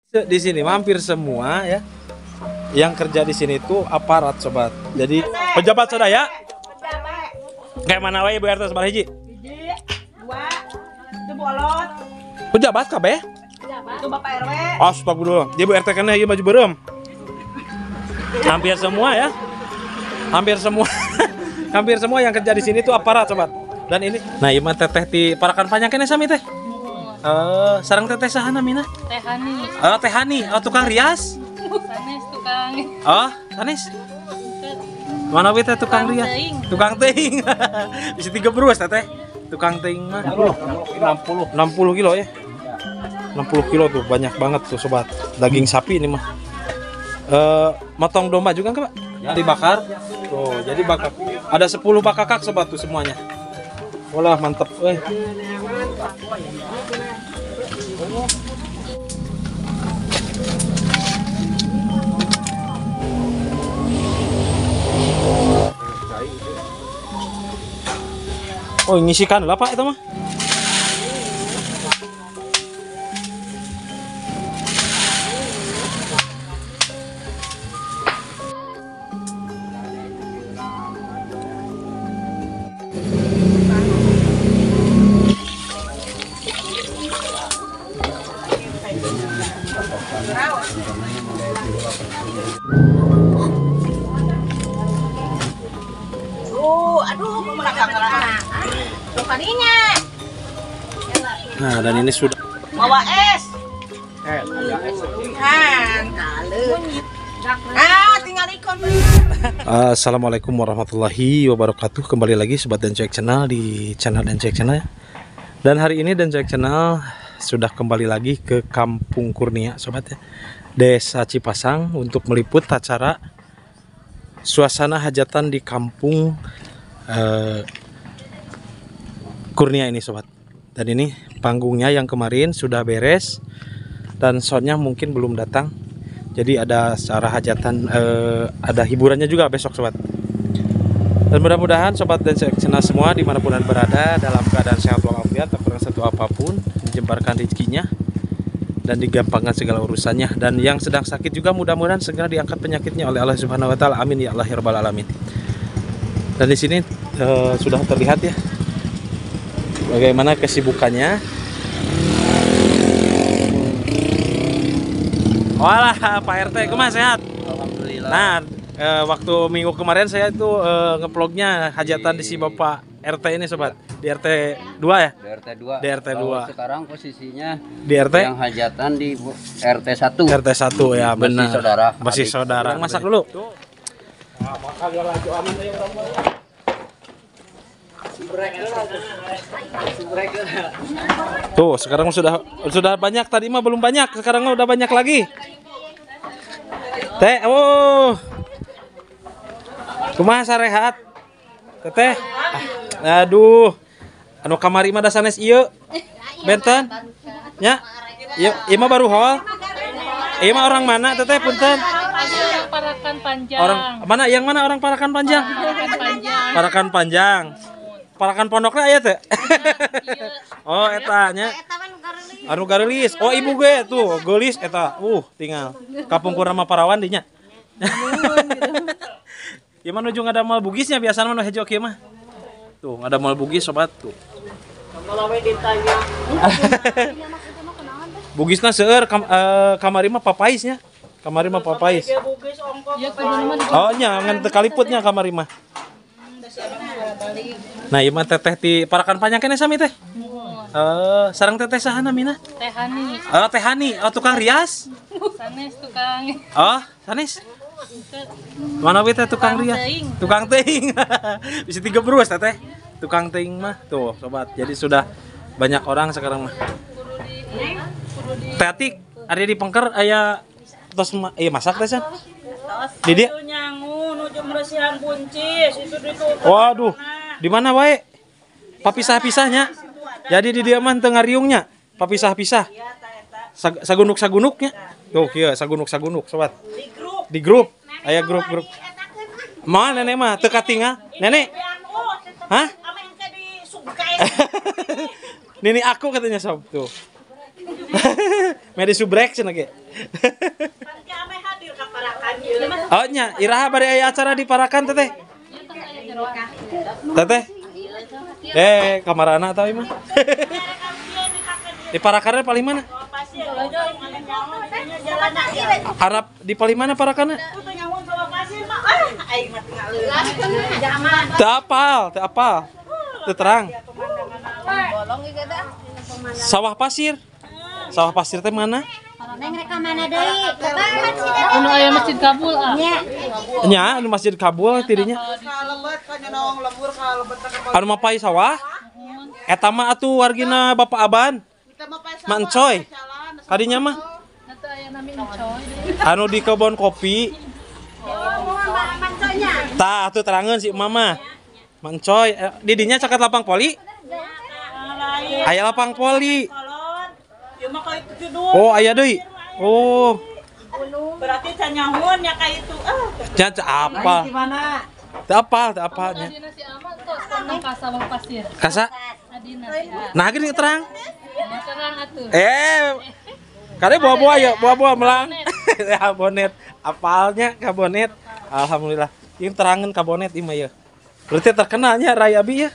Di sini hampir semua ya yang kerja di sini itu aparat sobat. Jadi pejabat sudah ya. Kayak mana wae Bu RT sebar hiji? Hiji, dua, itu bolot. Pejabat kabeh? Pejabat. Itu Bapak RW. Astagfirullah. Dia Bu RT kana ieu baju beureum. Hampir semua ya. Hampir semua. Hampir semua yang kerja di sini itu aparat sobat. Dan ini, nah ieu mah teteh di Parakan Panjang keneh sami teh. Sareng teteh saha namina? Teh Hani. Oh, Teh Hani. Oh, tukang rias? Sanes tukang. Oh, sanes. Mana we teh tukang rias? Tukang teuing. Bisa 3 berus teteh. Tukang teuing mah 60 kilo ya. 60 kilo tuh banyak banget tuh sobat. Daging sapi ini mah. Motong domba juga enggak, Pak? Ya. Dibakar. Tuh, jadi bakar. Ada 10 bakakak sobat tuh semuanya. Walah mantep euy. Oh, ngisikan lah Pak itu mah. Nah, dan ini sudah bawa es. Assalamualaikum warahmatullahi wabarakatuh. Kembali lagi Sobat Dencoek Channel di channel Dencoek Channel. Dan hari ini Dencoek Channel sudah kembali lagi ke Kampung Kurnia sobat ya, Desa Cipasang, untuk meliput acara suasana hajatan di Kampung Kurnia ini sobat. Dan ini panggungnya yang kemarin sudah beres dan soundnya mungkin belum datang. Jadi ada acara hajatan, ada hiburannya juga besok sobat. Dan mudah-mudahan sobat dan channel semua dimanapun anda berada dalam keadaan sehat walafiat, tak kurang satu apapun, dijembarkan rezekinya dan digampangkan segala urusannya. Dan yang sedang sakit juga mudah-mudahan segera diangkat penyakitnya oleh Allah Subhanahu Wa Taala. Amin ya Allah ya Rabbal Alamin. Dan di sini sudah terlihat ya bagaimana kesibukannya. Walah, Pak RT, kumaha sehat? Alhamdulillah. Nah, waktu minggu kemarin saya itu ngevlognya hajatan di si Bapak RT ini sobat. Di RT 2 ya? Di RT 2. Di RT 2. Sekarang posisinya di RT yang hajatan di RT 1. RT 1 ya, benar. Masih saudara. Masih saudara. Masak dulu. Tuh, sekarang sudah banyak, tadi mah belum banyak, sekarang mah udah banyak lagi. Teh, oh. Kumaha sarehat? Teteh. Aduh. Anu kamari mah da sanes ieu. Benten. Nya. Ieu ieu mah baru hol. Ieu mah orang mana teteh punten? Parakan Panjang. Orang mana? Yang mana orang Parakan Panjang? Parakan Panjang. Parakan Panjang. Parakan pondoknya aya teh. Oh, eta nya. Anu gareulis. Oh, ibu gue tuh, geulis eta. Tinggal. Kapungkur mah parawan dinya. Ieu mah nuju ngadamal Bugisnya biasana mah nu hejo kieu mah. Tuh, ngadamal Bugis sobat tuh. Bugisna seueur kamari mah papaisnya. Kamari mah papais. Oh nya ngan teu kaliputnya kamari mah. Nah, ieu mah teteh di Parakan Panjang keneh sami teh. Sareng teteh saha namina? Teh Hani. Oh, Teh Hani. Oh, tukang rias? Sanes tukang. Oh, sanes. Mana we teh tukang rias? Tukang teuing. Bisa 3 berus teteh. Tukang teuing mah tuh sobat. Jadi sudah banyak orang sekarang mah. Teh Atik, ada di Pengker aya tos iya masak teh san? Di dia? Waduh, di mana wae? Papisah-pisahnya. Jadi di dia mah teu ngariungnya, papisah-pisah. Sagunuk-sagunuknya. Tuh kieu sagunuk-sagunuk sobat. Di grup. Aya grup-grup. Mah nenek mah teu katingal. Nenek. Hah? Nini aku katanya sob tuh. Medi subrek cenah ge. Oh nya, iraha bade aya acara di Parakan teteh. Teteh. Kamarana atau mah? Di Parakanna paling mana? Arab di paling mana Parakanna? Teu apal, teu apal. Teu terang. Sawah pasir. Sawah pasir teh mana? Anu aya Masjid Kabul ah. Nya, anu Masjid Kabul tidinya. Anu mapai sawah? Eta mah atuh wargina Bapak Aban. Mancoy. Kadinya mah. Anu di kebon kopi. Tah atuh terangeun si mama. Mancoy, didinya caket lapang poli? Aya lapang poli. Oh, aya deui. Oh. Berarti can nyahun nya ka itu. Ah. Nya apa? Teu apal, teu apal nya. Adina si Ama tos pernah ka sawah pasir. Kasa? Adina si Ama. Nah, gini terang. Terang atuh. Kade buah-buah ya, buah-buah melang. Ya bonet, apalnya ka bonet. Alhamdulillah. Ieu terangeun ka bonet ieu mah ieu. Berarti terkenalnya Rai Abi ya.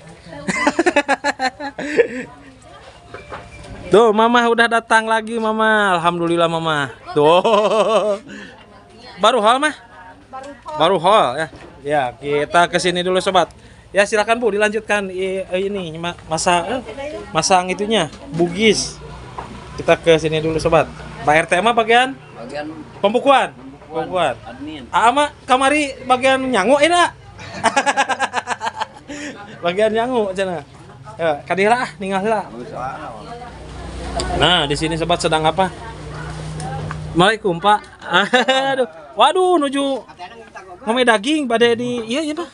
Tuh, mama udah datang lagi, mama. Alhamdulillah, mama. Tuh. Baru hall mah? Baru hall ya. Ya, kita ke sini dulu sobat. Ya, silakan Bu dilanjutkan ini masang itunya, bugis. Kita ke sini dulu sobat. Pak RT mah bagian pembukuan. Pembukuan. Admin. Ama kamari bagian nyangu enak. Bagian nyangu cenah. Ya, kadilah ah ningal heula. Nah, di sini sobat sedang apa? Assalamualaikum, Pak. Aduh. Waduh, nuju ngome daging bade di iya iya Pak.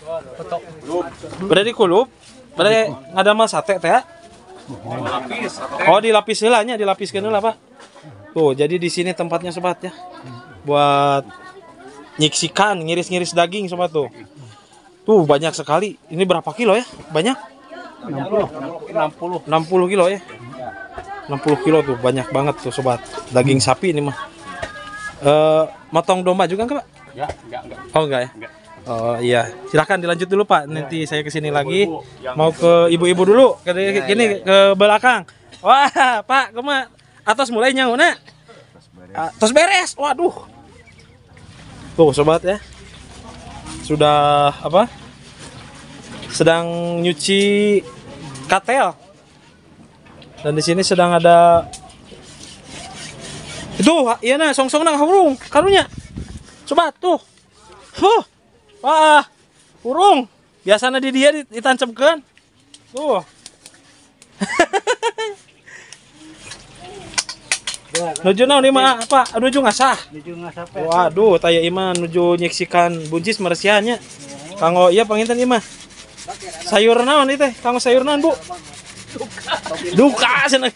Bade di kulup. Bade ngadamel sate teh. Oh, dilapis heula nya, dilapiskeun heula, Pak. Tuh, jadi di sini tempatnya sobat ya. Buat nyiksikan, ngiris-ngiris daging sobat tuh. Tuh banyak sekali. Ini berapa kilo ya? Banyak? 60 kilo ya. 60 kilo tuh banyak banget tuh sobat. Daging sapi ini mah. Motong domba juga enggak, Pak? Ya, enggak. Oh, enggak ya? Enggak. Oh iya, silakan dilanjut dulu Pak. Nanti saya kesini lagi. Mau ke ibu-ibu dulu, ke gini ke belakang. Wah, Pak, kumaha? Atos mulai nyauna. Atos beres. Waduh. Tuh sobat ya. Sudah apa? Sedang nyuci katel. Dan di sini sedang ada itu, iya nah, song-song nang hurung, karunya. Coba tuh. Huh. Wah, hurung. Biasanya di dia ditancapkan. Tuh. Nuju naon ieu mah apa? Nuju ngasah. Nuju ngasah. Waduh, taya ieu mah nuju nyeksikan buncis meresiannya. Kanggo ieu panginten ieu mah. Sayur naon ieu teh? Kanggo sayur naon, Bu? Duka cenah.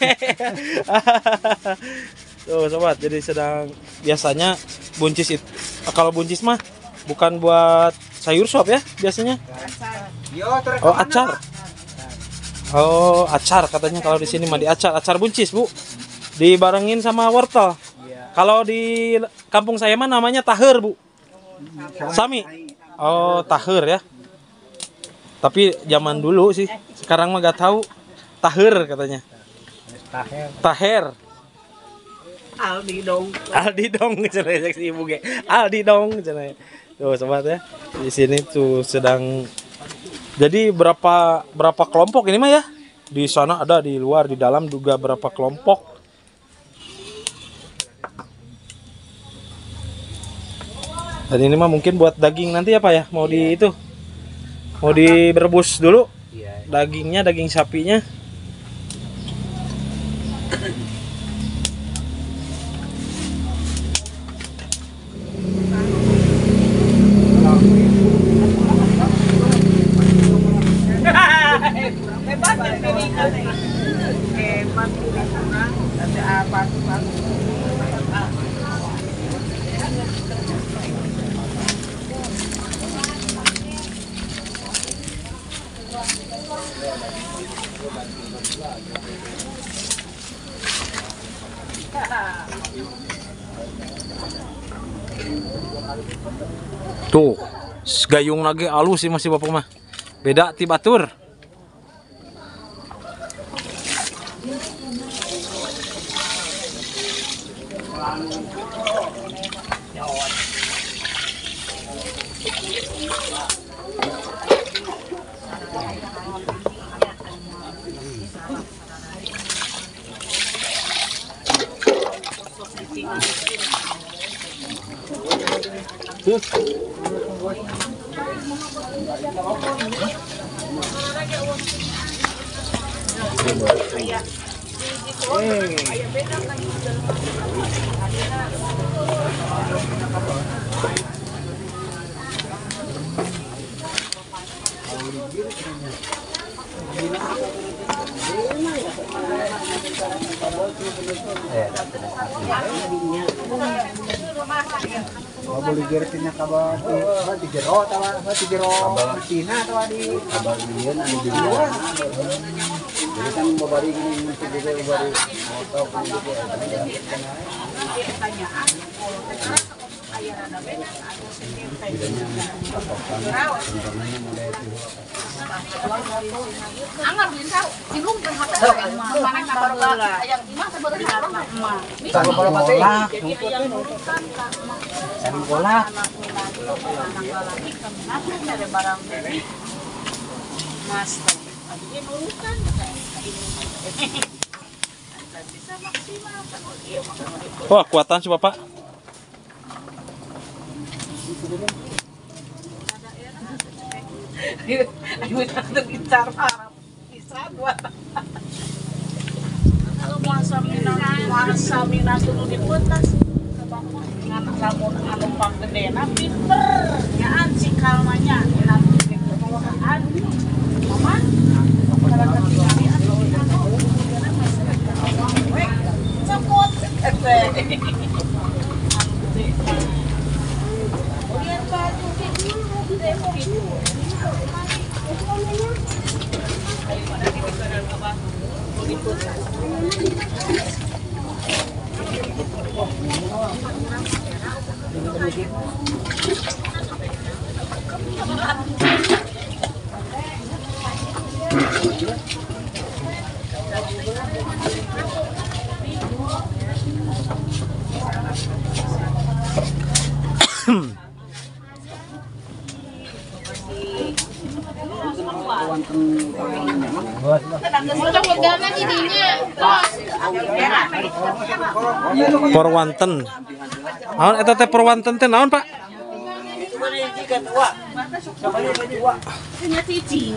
Tuh sobat, jadi sedang biasanya buncis itu kalau buncis mah bukan buat sayur sop ya biasanya. Oh, acar. Oh, acar katanya kalau di sini mah diacar, acar buncis, Bu. Dibarengin sama wortel. Kalau di kampung saya mah namanya taher, Bu. Sami. Oh, taher ya. Tapi zaman dulu sih, sekarang mah gak tahu. Taher katanya. Taher. Aldi dong. Aldi dong cenah si ibu ge. Aldi dong cenah. Tuh sobat ya. Di sini tuh sedang jadi berapa kelompok ini mah ya? Di sana ada, di luar, di dalam juga berapa kelompok. Dan ini mah mungkin buat daging nanti ya Pak ya, mau di itu. Mau direbus dulu. Dagingnya, daging sapinya. Tuh, gayung lagi alus sih masih bapak mah. Beda ti batur. Wah, kuatan sih bapak. Porwanten. Naon eta teh porwanten teh naon, Pak?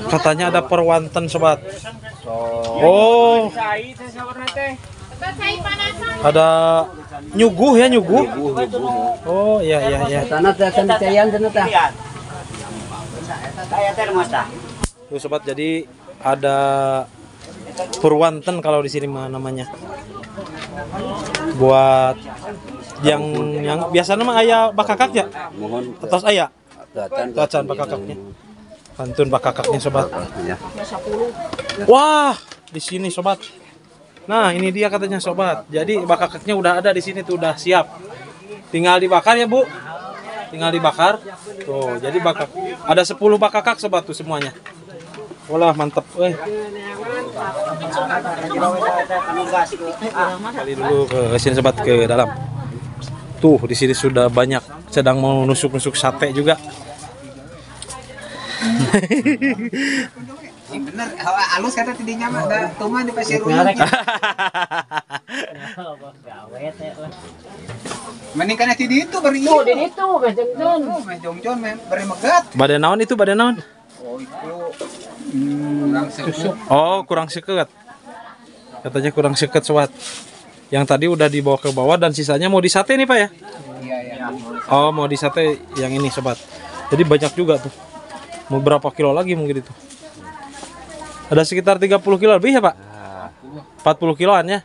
Katanya ada porwanten, sobat. Oh. Ada nyuguh ya, nyuguh. Oh, iya iya iya. Tuh sobat, jadi ada purwanten kalau di sini mah namanya. Buat yang biasanya mah aya bakakak ya? Atas aya. Tacan bakakaknya. Pantun bakakaknya sobat. Wah, di sini sobat. Nah, ini dia katanya sobat. Jadi bakakaknya udah ada di sini tuh, udah siap. Tinggal dibakar ya, Bu. Tinggal dibakar. Tuh, jadi bakak ada 10 bakakak sobat tuh semuanya. Walah, mantep. Kali dulu ke sini sobat, ke dalam. Tuh, di sini sudah banyak sedang mau nusuk-nusuk sate juga. Bener, halus kata tidinya mah da tuman di pasir. Mending kana ti ditu bari ieu. Di ditu meh jongjon. Meh jongjon meh bari megat. Bade naon itu, bade naon? Oh, itu kurang seukeut. Oh, kurang seukeut. Katanya kurang seukeut sobat. Yang tadi udah dibawa ke bawah dan sisanya mau disate nih, Pak ya? Iya, iya. Oh, mau disate yang ini sobat. Jadi banyak juga tuh. Mau berapa kilo lagi mungkin itu? Ada sekitar 30 kilo lebih ya, Pak? 40 kiloan ya.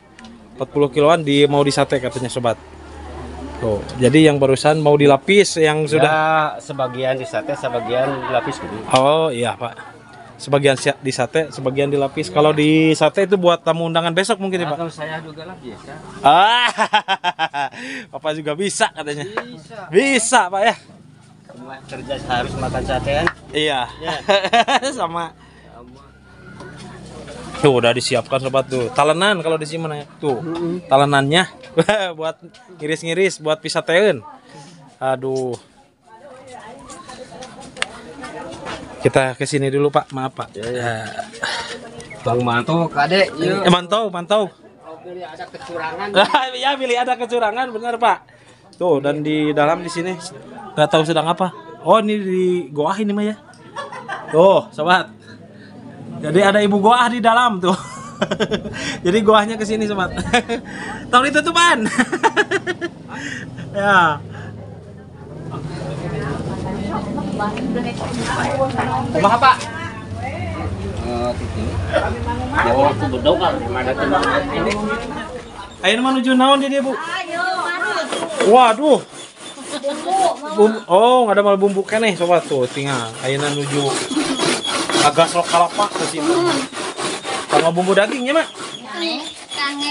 40 kiloan di mau disate katanya sobat. Tuh, jadi yang barusan mau dilapis yang sudah ya, sebagian disate, sebagian dilapis gitu. Oh, iya, Pak. Sebagian di sate, sebagian dilapis. Kalau di sate itu buat tamu undangan besok mungkin ya, Pak. Atau saya juga lah biasa. Ah, Bapak juga bisa katanya. Bisa. Bisa, Pak ya. Semua kerja harus makan sate kan? Iya. Ya. Sama. Tuh udah disiapkan sobat tuh. Talenan kalau di sini mana ya? Tuh. Talenannya buat ngiris-ngiris, buat pisateun. Aduh. Kita ke sini dulu, Pak. Maaf, Pak. Ya, ya. Bang Manto, Kade, yuk. Mantau, mantau. Oh, beli ada kecurangan. Ya, beli ada kecurangan, benar, Pak. Tuh, dan di dalam di sini nggak tahu sedang apa. Oh, ini di goah ini mah ya. Tuh, sobat. Jadi ada ibu goah di dalam tuh. Jadi goahnya ke sini, sobat. Tahun itu tuh, Pan. Ya. Kumaha, Pak? Ayo menuju naon di dia, Bu? Waduh. Bumbu. Oh, nggak ada mal bumbu keneh sobat tuh, tinggal ayeuna nuju agak sok kalapa ke sini. Sama bumbu dagingnya, Mak.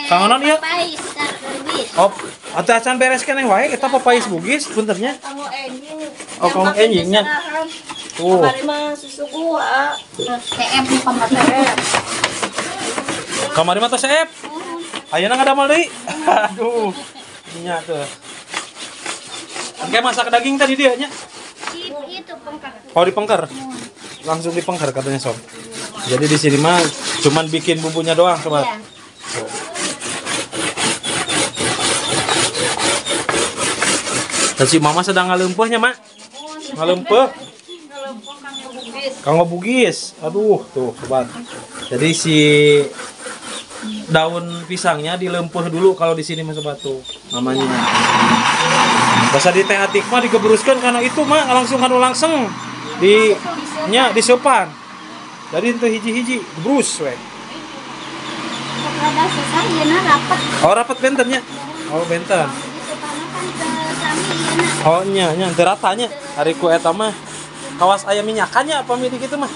Kang naon ieu? Oh, atuh acan beres keneh wae eta papais Bugis puntennya. Oh, kamu enjingnya. Tuh. Kamari mah tos seep. Ayeuna ngadamal deui. Aduh. Nya tuh. Kayak masak daging tadi dia nya. Itu pengker. Oh, dipengker. Langsung dipengker katanya sob. Jadi di sini mah cuman bikin bumbunya doang, sobat. Iya. Tuh. Dan si mama sedang ngalempehnya, Mak. Ngalempeh. Kanggo Bugis. Aduh, tuh sobat. Jadi si daun pisangnya dilempeh dulu kalau di sini mah sobat tuh namanya. Bahasa di teh atik mah digebruskan karena itu mah langsung kanu langsung di nya diseupan. Jadi itu hiji-hiji gebrus we. Rada susah yeuna rapet. Oh, rapet bentennya. Oh, benten. Oh, nya nya teu rata nya. Ari ku eta mah kawas aya minyakannya apa mi di kitu mah.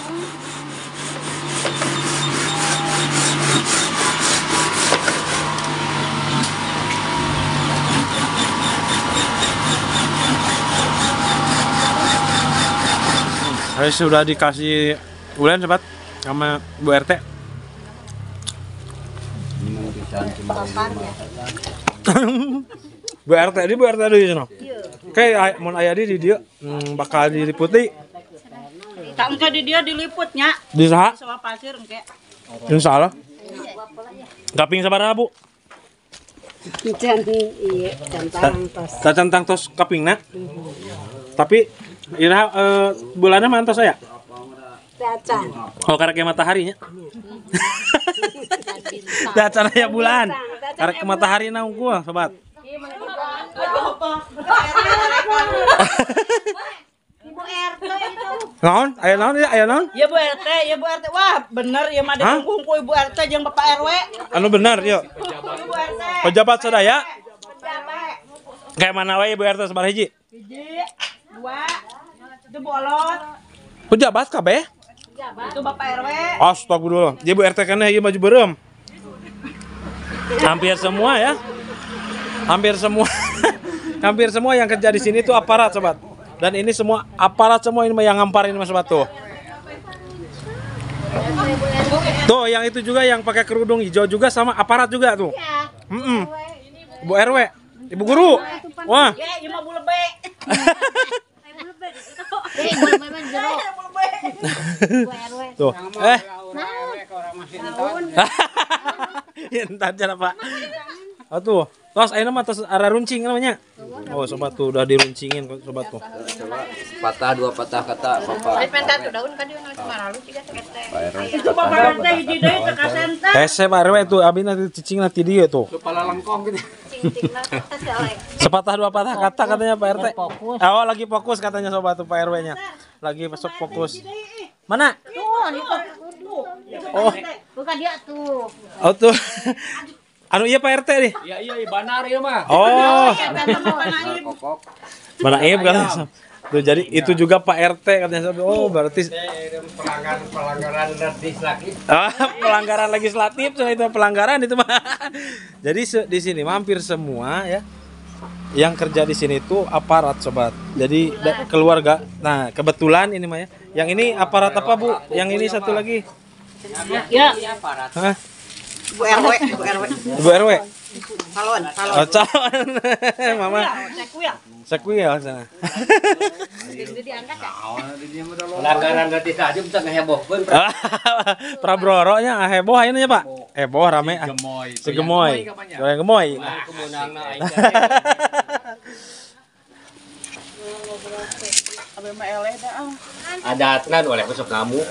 Saya sudah dikasih ulen sobat sama Bu RT. Bu RT di Bu RT di sana. Oke, mun aya di dieu bakal diliputi. Tak engke di dia diliputnya. Di saha? Sawah pasir engke. Insyaallah. Kaping sabaraha, Bu? Can ieu cantang tos. Cantang tos kapingna. Tapi ira bulanna mah antos aya? Dacan. Oh, karek mataharinya. Dacan aya bulan. Karek matahari na unggul, sobat. Ibu RT itu. Naon? Aya naon ya? Aya naon? Ya Bu RT, ya Bu RT. Wah, bener ya mah didukung ku Ibu RT jeung Bapak RW. Anu bener yuk. Ibu RT. Pejabat sadaya. Kayak mana wae Ibu RT sabaraha hiji? Hiji, dua, itu bolot. Pejabat kabeh? Itu Bapak RW. Astagfirullah. Ibu RT kana ieu baju beureum. Hampir semua ya. Hampir semua. Hampir semua yang kerja di sini tuh aparat, sobat. Dan ini semua aparat semua ini yang ngamparin mas sobat tuh. Tuh yang itu juga yang pakai kerudung hijau juga sama aparat juga tuh. Ibu RW, Ibu guru. Wah. Ya, ieu mah bulebe. Tuh. Entar cara Pak. Oh tuh. Tos ayeuna mah tos arah runcing namanya. Oh sobat tuh udah diruncingin sobat tuh. Coba patah dua patah kata Bapak. Itu Bapak RT hiji deui teu kasenta. Hese Pak RW tuh abi nanti cicing nanti dia tuh. Kepala lengkong gitu. Sepatah dua patah kata katanya Pak RT. Oh lagi fokus katanya sobat tuh Pak RW-nya. Lagi masuk fokus. Mana? Oh. Bukan dia tuh. Oh tuh. Anu iya Pak RT nih. Iya iya banar ieu mah. Oh. Kokok. Mana iya bukan. Tuh, jadi itu juga Pak RT katanya. Oh, berarti pelanggaran legislatif. Ah, pelanggaran legislatif itu pelanggaran itu mah. Jadi di sini hampir semua ya yang kerja di sini itu aparat sobat. Jadi keluarga. Nah, kebetulan ini mah ya. Yang ini aparat apa, Bu? Yang ini satu lagi. Ya, aparat. Hah? Bu RW, Bu RW. Bu RW. Calon, calon. Oh, calon. Mama. Sekuil sana. Pelanggaran legislatif bisa ngehebohkeun. Prabroro nya heboh ayeuna nya, Pak. Heboh rame. Segemoy. Goyang gemoy. Adatna oleh besok ngamuk.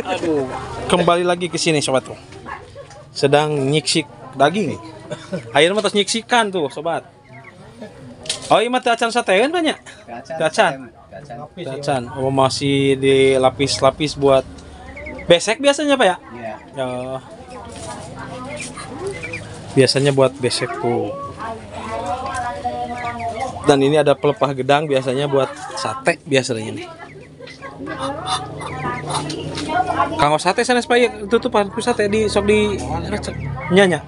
Aduh. Kembali lagi ke sini sobat tuh. Sedang nyiksik daging. Ayeuna mah tos nyiksikan tuh sobat. Oh iya mah teu acan satean banyak. Teu acan. Teu acan. Oh masih dilapis-lapis buat besek biasanya Pak ya? Iya. Oh. Biasanya buat besek tuh. Dan ini ada pelepah gedang biasanya buat sate biasanya nih. Kanggo sate sanes Pak ieu tutupan ku sate di sok di recek. Nya nya.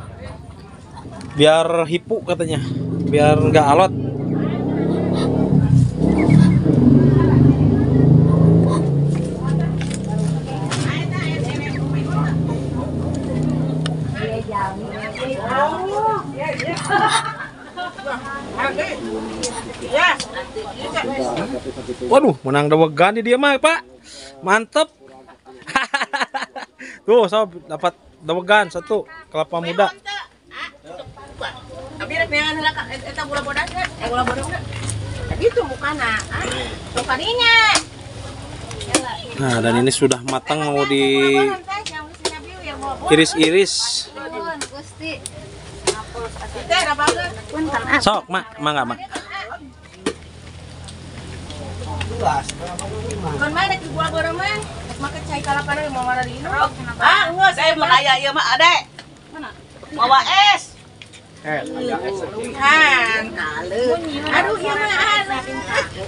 Biar hipu katanya, biar nggak alot. Waduh, menang dewegan di dia mah, Pak. Mantep. Tuh, sob dapat dewegan satu kelapa muda. Nah, dan ini sudah matang mau di iris-iris. Sok, Mak, mangga, Mak. Ah, geus aya mah aya ieu mah ade. Mawa es. Luhan. Aduh ieu mah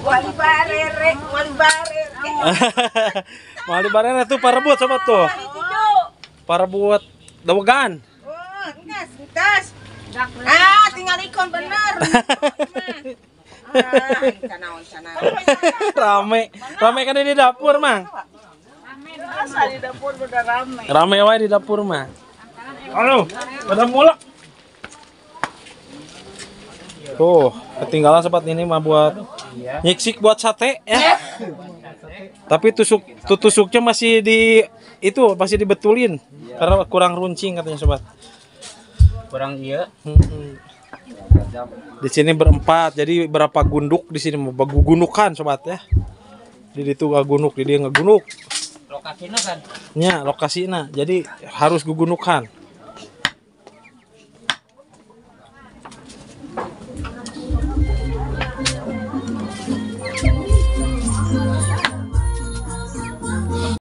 wali barere, wali barere. Wali barere tuh parebut sobat tuh. Parebut dewegan. Oh, engkas, engkas. Ah, tinggal ikon bener. Rame, rame kan di dapur, Mang. Rame di dapur udah rame. Rame wae di dapur mah. Aduh, pada mulak. Tuh, ketinggalan sobat ini mah buat nyiksik buat sate ya. Tapi tusuknya masih di itu masih dibetulin karena kurang runcing katanya sobat. Kurang iya. Di sini berempat, jadi berapa gunduk di sini mau gunukan sobat ya. Di itu gunuk, di dia ngegunuk. Lokasinya kan? Ya, lokasinya. Jadi harus gugunukan.